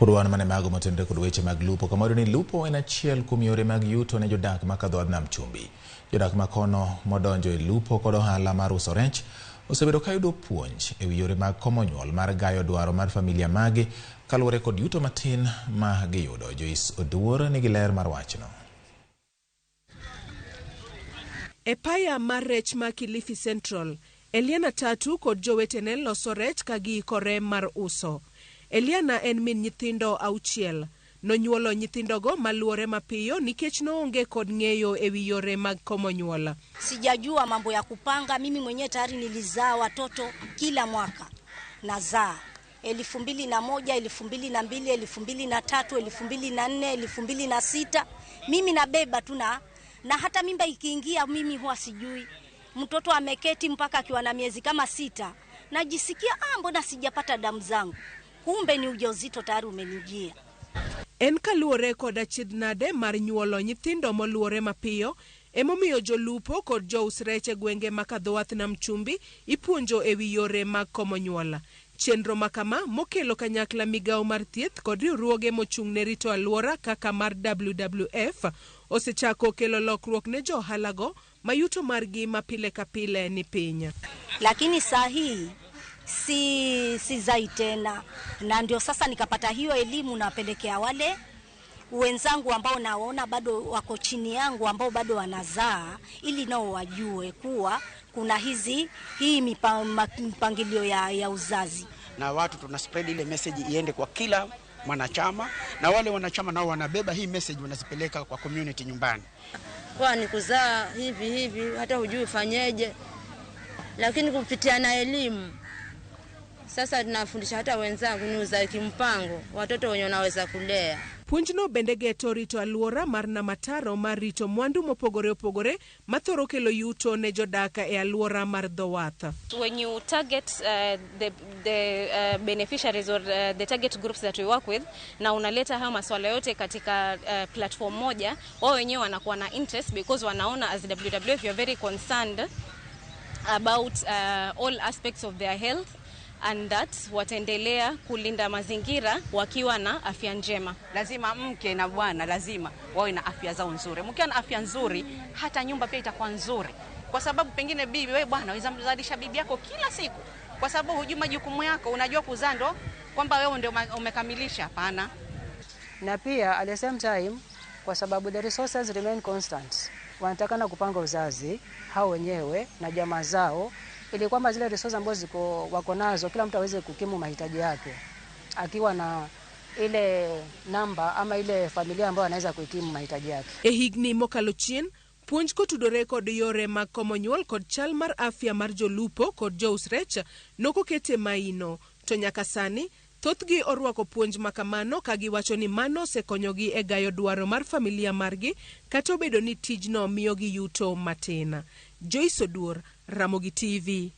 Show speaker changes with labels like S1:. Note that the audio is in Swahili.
S1: Pod wan mana mago motenore kod weche mag lupo kama wayudo ni lupo en achiel kuom yore mag yuto ne jodak ma kadho nam chumbi. Jodak ma kono modonjo e lupo kod ohala mar uso rech osebedo ka yudo puonj e wi yore mag komo nyuol mar gayo dwaro mar familia magi kaluwore kod yuto matin ma giyudo. Joyce Oduor nigi ler mar wachno.
S2: E paya mar rech ma Kilifi Central, Eliana Tatu kod jowetene loso rech ka giikore mar uso. Eliana en min nyithindo 6. Nonyuolo nyithindogo maluwore mapiyo nikech noonge kod ng'eyo e wi yore mag komo nyuol.
S3: Sijajua mambo ya kupanga, mimi mwenyewe tayari nilizaa watoto kila mwaka. Nazaa 2001, 2002, 2003, 2004, 2006. Mimi nabeba tu na hata mimba ikiingia mimi huwa sijui. Mtoto ameketi mpaka akiwa na miezi kama 6. Najisikia mbona sijapata damu zangu. Kumbe ni ujauzito tayari umenijia.
S2: En kaluwore kod achiedh-nade mar nyuolo nyithindo moluwore mapiyo, emomiyo jolupo kod jous rech e gwenge ma kadho wath nam chumbi ipuonjo e wi yore mag komo nyuol. Chenro ma kama mokelo kanyakla migawo mar thieth kod riwruoge mochung' ne rito alwora kaka mar WWF osechako kelo lokruok ne jo ohalago ma yuto margi ma pile ka pile ni piny.
S3: Lakini saa hii sizai tena, na ndio sasa nikapata hiyo elimu, napelekea wale wenzangu ambao naona bado wako chini yangu ambao bado wanazaa, ili nao wajue kuwa kuna hii mipangilio ya uzazi.
S4: Na watu tuna spread ile message iende kwa kila mwanachama, na wale wanachama nao wanabeba hii message wanazipeleka kwa community nyumbani.
S5: Kwa ni kuzaa hivi hivi hata hujui fanyeje, lakini kupitia na elimu sasa tunafundisha hata wenzangu ni uzazi kimpango, watoto wenye wanaweza kulea.
S2: Puonjno bende geto rito alwora mar Namataro mar rito mwandu mopogore opogore mathoro kelo yuto ne jodak e alwora mar dho wath.
S6: When you target the beneficiaries or the target groups that we work with, na unaleta haya maswala yote katika platform moja, wao wenyewe wanakuwa na interest because wanaona as WWF you are very concerned about all aspects of their health and that wataendelea kulinda mazingira wakiwa na afya njema.
S7: Lazima mke na bwana lazima wawe na afya zao nzuri. Mkiwa na afya nzuri, hata nyumba pia itakuwa nzuri. Kwa sababu pengine bibi, wewe bwana, unaweza mzalisha bibi yako kila siku. Kwa sababu hujui majukumu yako, unajua kuzaa ndo kwamba wewe ndio umekamilisha, hapana.
S8: Na pia at the same time, kwa sababu the resources remain constant, wanataka na kupanga uzazi hao wenyewe na jamaa zao, ili kwamba zile resources ambazo ziko wako nazo kila mtu aweze kukimu mahitaji yake akiwa na ile namba ama ile familia ambayo anaweza kuikimu mahitaji yake.
S2: E higni mokalo chien, puonj kotudore kod yore mag komo nyuol kod chal mar afya mar jolupo kod jous rech nokokete maino, to nyaka sani thothgi orwako puonj makamano ka giwacho ni mano osekonyogi e gayo dwaro mar familia margi kata obedo ni tijno miyogi yuto matin. Joyce Oduor, Ramogi TV.